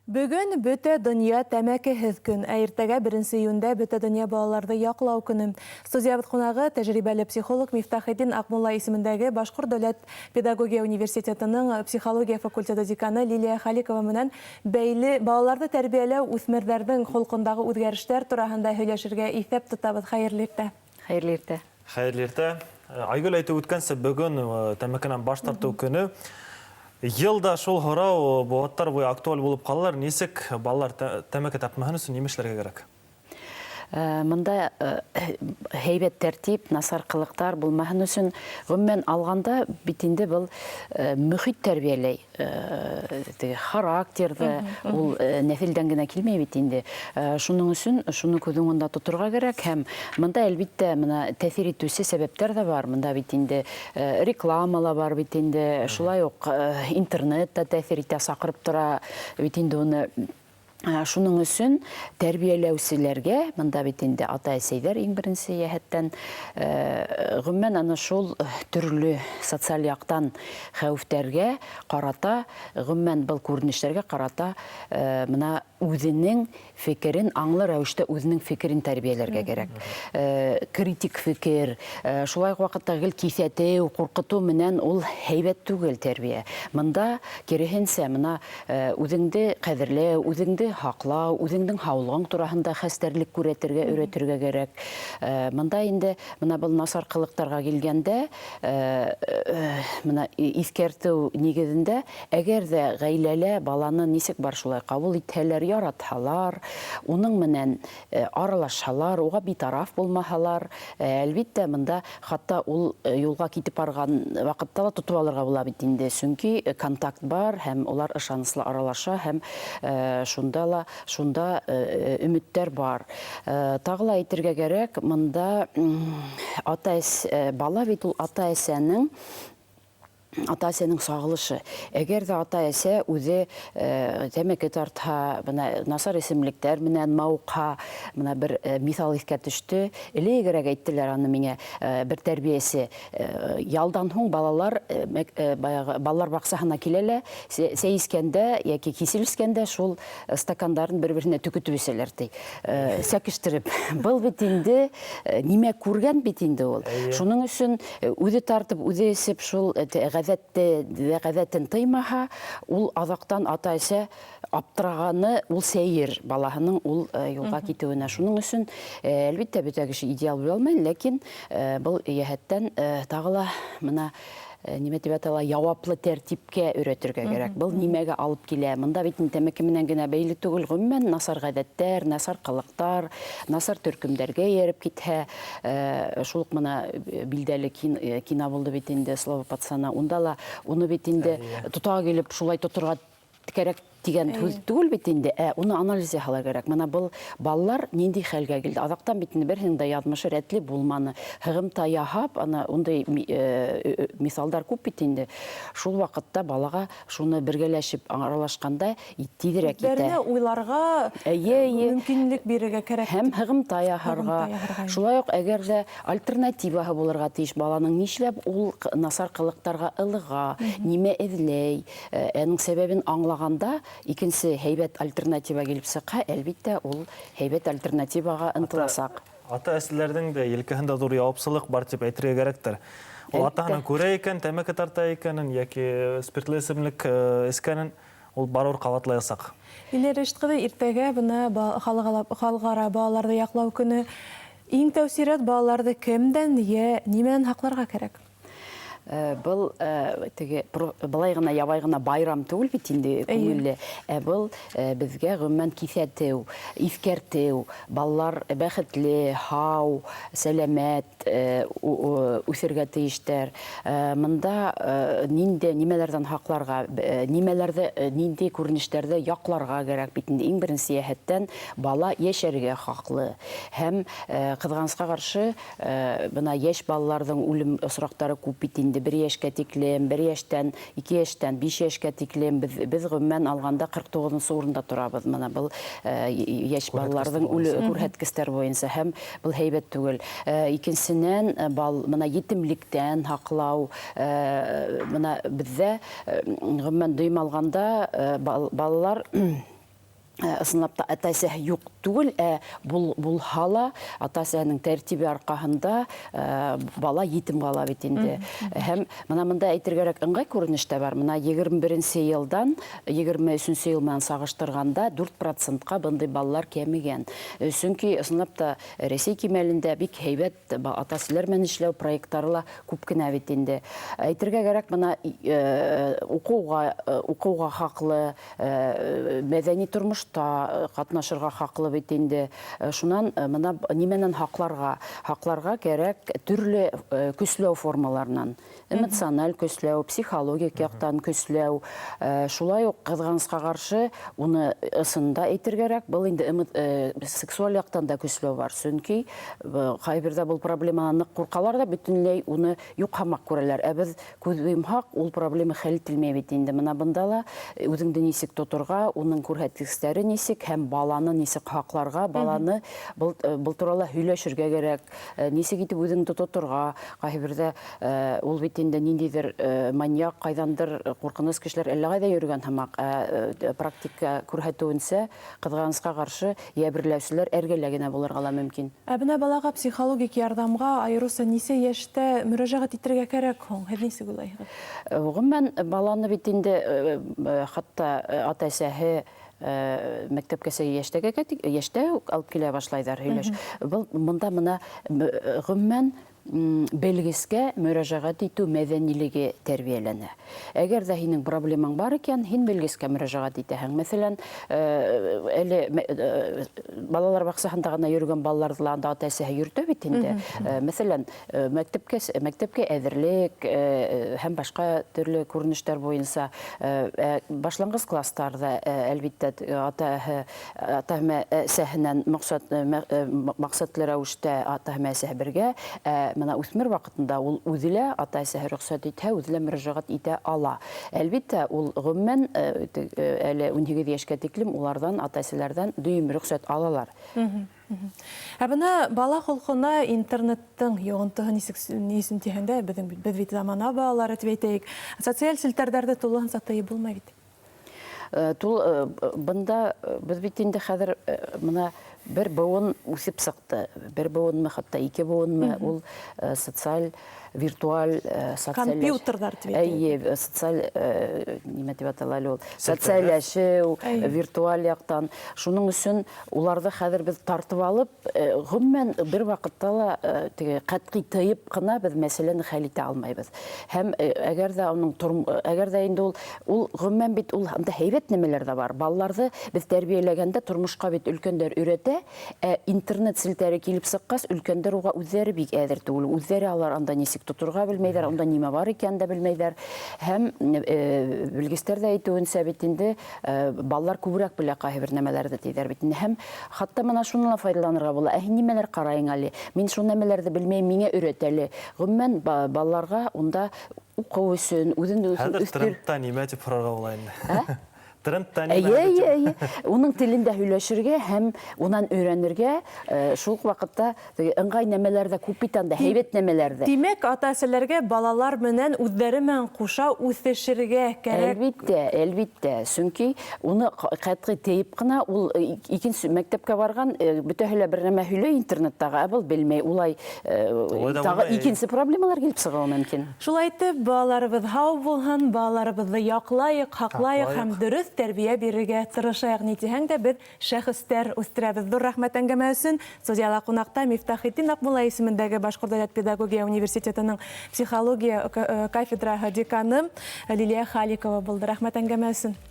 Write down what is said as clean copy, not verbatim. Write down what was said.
Бөгөн бөтә донъя тәмәкеһеҙ көн, ә иртәгә 1 июндә бөтә донъя балаларҙы яҡлау көнө. Студиябыҙ ҡунағы тәжрибәле психолог Мифтахетдин Аҡмулла исемендәге Башҡорт дәүләт педагогия университетының психология факультеты деканы Лилия Халикова менән бәйле балаларҙы тәрбиәләү, үҫмерҙәрҙең холҡондағы үҙгәрештәр тураһында һөйләшергә иҫәп тотабыҙ. Хәйерле иртә! Хәйерле иртә! Хәйерле иртә. Айгөл әйтеп үткәнсә, бөгөн тәмәкенән баш тартыу көне. Йыл да шул һорау быуаттар буйы актуаль булып ҡалалар. Нисек балалар тәмәке тартмаһын өсөн нимә эшләргә кәрәк? Мында һәйбәт тәртип, насар ҡылыҡтар булмаһын өсөн, ғөмүмән алғанда бит инде был мөхит тәрбиәләй. Теге характерҙы ул нәҫелдән генә килмәй бит инде. Шуның өсөн шуны күҙ уңында тоторға кәрәк, һәм мында, әлбиттә, мына тәьҫир итеүсе сәбәптәр ҙә бар. Мында бит инде реклама ла бар бит инде, шулай уҡ интернет та тәьҫир итә, саҡырып тора бит инде уны. Шуның өсөн тәрбиәләүселәргә, мында бит инде ата-әсәйҙәр иң беренсе йәһәттән, ғөмүмән, ана шул төрлө социаль яҡтан хәүефтәргә ҡарата, ғөмүмән, был күренештәргә ҡарата мына үҙенең фекерен, аңлы рәүештә үҙенең фекерен тәрбиәләргә кәрәк. Критик фекер, шулай уҡ ваҡытта гел киҫәтеү, ҡурҡытыу менән ул һәйбәт түгел тәрбиә. Мында, киреһенсә, мына Үҙеңде ҡәҙерләү, үҙеңде һаҡлау, үҙеңдең һаулығың тураһында хәстәрлек күрәтергә, өйрәтергә кәрәк. Мында инде мына был насар ҡылыҡтарға килгәндә, мына иҫкәртеү нигеҙендә, әгәр ҙә ғаиләлә баланы нисек бар шулай ҡабул итһәләр, яратһалар, уның менән аралашһалар, уға битараф булмаһалар, әлбиттә, мында хатта ул юлға китеп барган ваҡытта ла тотоп алырға була бит инде, сөнки контакт бар һәм улар ышаныслы аралаша һәм шунда ла шунда өмөттәр бар. Тағы ла әйтергә кәрәк, мында ата бала бит ул ата-әсәнең ата-әсәнең сағылышы. Әгәр ҙә ата-әсә үҙе тәмәке тартһа, бына насар эсемлектәр менән мауыҡһа, бына бер миҫал иҫкә төштө. Элегерәк әйттеләр аны миңә бер тәрбиәсе. Ялдан һуң балалар баяғы балалар баҡсаһына килә лә, сәй эскәндә йәки кисел эскәндә шул стакандарын бер-береһенә төкөтөп эсәләр, ти. Сәкештереп. Был бит инде нимә күргән бит инде ул. Шуның өсөн үҙе тартып, үҙе эсеп, шул ғәҙәтте, ғәҙәтен тыймаһа, ул аҙаҡтан ата-әсә аптырағаны ул сәйер балаһының ул юлға китеүенә. Шуның өсөн, әлбиттә, бөтә кеше идеал була алмай, ләкин был йәһәттән тағы ла мына нимә дип атала, яуаплы тәртипкә өйрәтергә кәрәк. Был нимәгә алып килә? Мында бит инде тәмәке менән генә бәйле түгел, гомумән, насар ғәҙәттәр, насар ҡылыҡтар, насар төркөмдәргә эйәреп китһә, шул уҡ мына билдәле кино булды бит инде, Слово пацана, унда ла уны бит инде тота килеп шулай тоторға кәрәк дигән һүҙ түгел бит инде, ә уны анализ яһалар кәрәк. Мына был балалар нинди хәлгә килде? Аҙаҡтан бит инде береһенең дә яҙмышы рәтле булманы. Һығымта яһап, ана ундай миҫалдар күп бит инде. Шул ваҡытта балаға шуны бергәләшеп аралашҡанда тиҙерәк етә. Үҙҙәренә уйларға мөмкинлек бирергә кәрәк. Һәм һығымта яһарға. Шулай уҡ әгәр ҙә альтернативаһы булырға тейеш баланың, нишләп ул насар ҡылыҡтарға ылыға, нимә эҙләй, Әның сәбәбен аңлағанда, икенсе һәйбәт альтернатива килеп сыҡһа, әлбиттә, ул һәйбәт альтернативаға ынтыласаҡ. Ата-әсәләрҙең дә елкәһендә ҙур яуапсылыҡ бар тип әйтергә кәрәктер. Ул атаһынан күрә икән, тәмәке тарта икәнен йәки спиртлы эсемлек эскәнен, ул барыбер ҡабатлаясаҡ. Лилия Рәшит ҡыҙы, иртәгә бына халыҡ-ара балаларҙы яҡлау көнө. Иң тәү сират балаларҙы кемдән йә нимәнән һаҡларға кәрәк? Был теге былай ғына ябай ғына байрам түгел бит инде, күңелле. Ә был беҙгә ғөмүмән киҫәтеү, иҫкәртеү, балалар бәхетле, һау, сәләмәт үҫергә тейештәр. Мында нинди нимәләрҙән һаҡларға, нимәләрҙе, нинди күренештәрҙе яҡларға кәрәк бит инде. Иң беренсе йәһәттән бала йәшәргә хаҡлы. Һәм ҡыҙғанысҡа ҡаршы, Бына йәш балаларҙың үлем осраҡтары күп бит инде, бер йәшкә тиклем, бер йәштән, ике йәштән, биш йәшкә тиклем. Беҙ, беҙ ғөмүмән алғанда 49 нсы урында торабыҙ. Мына был йәш балаларҙың үле күрһәткестәр буйынса һәм был һәйбәт түгел. Икенсенән, бал, мына етемлектән һаҡлау, мына беҙҙә ғөмүмән дөйөм алғанда балалар Ысынлап та ата-әсәһе юҡ түгел, ә булһа ла ата-әсәһенең тәртибе арҡаһында бала етем ҡала бит инде. Һәм бына бында әйтергә кәрәк, ыңғай күренеш тә бар. Бына 21 йылдан 23 йыл менән сағыштырғанда 4 процентҡа бындай балалар кәмегән. Сөнки ысынлап та Рәсәй кимәлендә бик һәйбәт ата-әсәләр менән эшләү проекттары ла күп кенә бит инде. Әйтергә кәрәк, бына уҡыуға хаҡлы, мәҙәни тормошта ҡатнашырға хаҡлы бит инде. Шунан бына нимәнән һаҡларға? Һаҡларға кәрәк төрлө көсләү формаларынан. Эмоциональ көсләү, психологик яҡтан көсләү. Шулай уҡ ҡыҙғанысҡа ҡаршы уны ысында әйтергә кәрәк, был инде сексуаль яҡтан да көсләү бар. Сөнки ҡайберҙә был проблеманан ныҡ ҡурҡалар ҙа бөтөнләй уны юҡ һымаҡ күрәләр. Ә беҙ күҙ йомһаҡ, ул проблема хәл ителмәй бит инде. Бына бында ла үҙеңде нисек тоторға, уның күрһәткестәре нисек һәм баланы нисек һаҡларға, баланы был турала һөйләшергә кәрәк, нисек итеп үҙеңде тоторға. Ҡайһы берҙә ул бит инде ниндәйҙер маньяк, ҡайҙандыр ҡурҡыныс кешеләр әллә ҡайҙа йөрөгән һымаҡ. Практика күрһәтеүенсә, ҡыҙғанысҡа ҡаршы йәберләүселәр эргәлә генә булырға ла мөмкин. Ә бына балаға психологик ярҙамға айырыуса нисә йәштә мөрәжәғәт итергә кәрәк һуң? Һеҙ нисек уйлайһығыҙ? Ғөмүмән, баланы бит инде хатта ата-әсәһе мәктәпкәсә йәштә үк алып килә башлайҙар һөйләш. Был бында бына ғөмүмән белгескә мөрәжәғәт итеү мәҙәнилеге тәрбиәләнә. Әгәр ҙә һинең проблемаң бар икән, һин белгескә мөрәжәғәт итәһең. Мәҫәлән, әле балалар баҡсаһында ғына йөрөгән балаларҙы ла анда ата-әсәһе йөрөтә бит инде. Мәҫәлән, мәктәпкә әҙерлек һәм башҡа төрлө күренештәр буйынса, башланғыс кластарҙа, әлбиттә, ата-әсәһенән маҡсатлы рәүештә ата-әсәһе бергә, бына үҫмер ваҡытында ул үҙе лә ата-әсәһе рөхсәт итһә, үҙе лә мөрәжәғәт итә ала. Әлбиттә, ул ғөмүмән, әле 18 йәшкә тиклем уларҙан, ата-әсәләрҙән дөйөм рөхсәт алалар. Ә бына бала холҡона интернеттың йоғонтоһо нисек, ни өсөн тиһәң дә, беҙ бит замана балалары тип әйтәйек. Социаль селтәрҙәрҙе тулыһынса тыйып булмай бит. Бында беҙ бит инде хәҙер бына бер быуын үҫеп сыҡты. Бер быуынмы, хатта ике быуынмы, ул социаль, виртуаль, социаль Компьютерҙар тип әйтәйек. Эйе, социаль, нимә тип атала әле ул? Социаль. Социальләшеү, виртуаль яҡтан. Шуның өсөн уларҙы хәҙер беҙ тартып алып, ғөмүмән бер ваҡытта ла, теге ҡәтғи тыйып ҡына беҙ мәсьәләне хәл итә алмайбыҙ. Һәм, әгәр ҙә уның әгәр ҙә инде ул ғөмүмән бит ул анда һәйбәт нәмәләр ҙә бар. Балаларҙы беҙ тәрбиәләгәндә тормошҡа бит өлкәндәр өйрәтә, ә интернет селтәре килеп сыҡҡас, өлкәндәр уға үҙҙәре бик әҙер түгел. Үҙҙәре алар анда нисек тоторға белмәйҙәр, унда нимә бар икәнен дә белмәйҙәр. Һәм, белгестәр ҙә әйтеүенсә бит инде, балалар күберәк белә ҡайһы бер нәмәләрҙе тиҙәр бит инде. Һәм хатта бына шуны ла файҙаланырға була. Ә һин нимәләр ҡарайың әле? Мин шул нәмәләрҙе белмәйем, миңә өйрәт әле. Ғөмүмән, балаларға унда уҡыу өсөн, үҙен үҙе Хәҙер үҫтер- трендта нимә тип һорарға була инде? Ә? Трендта нимә Эйе, тип? эйе, эйе. Уның телендә һөйләшергә һәм унан өйрәнергә, шул уҡ ваҡытта теге ыңғай нәмәләр дә күп бит анда, һәйбәт нәмәләр дә. Тимәк, ата-әсәләргә балалар менән үҙҙәре менән ҡуша үҫешергә кәрәк. Әлбиттә, әлбиттә. Сөнки уны ҡәтғи тейеп ҡына, ул икенсе мәктәпкә барған, бөтәһе лә бер нәмә һөйләй интернеттағы, ә был белмәй, улай Улай да тағы булмай. икенсе проблемалар килеп сығыуы мөмкин. Шулай итеп, балаларыбыҙ һау булһын, балаларыбыҙҙы яҡлайыҡ, һаҡлайыҡ Һаҡлайыҡ. һәм дөрөҫ тәрбиә бирергә тырышайыҡ. Ни тиһәң дә, беҙ шәхестәр үҫтерәбеҙ. Ҙур рәхмәт әңгәмә өсөн. Студияла ҡунаҡта Мифтахетдин Аҡмулла исемендәге Башҡорт дәүләт педагогия университетының психология кафедраһы деканы Лилиә Халикова булды. Рәхмәт әңгәмә өсөн.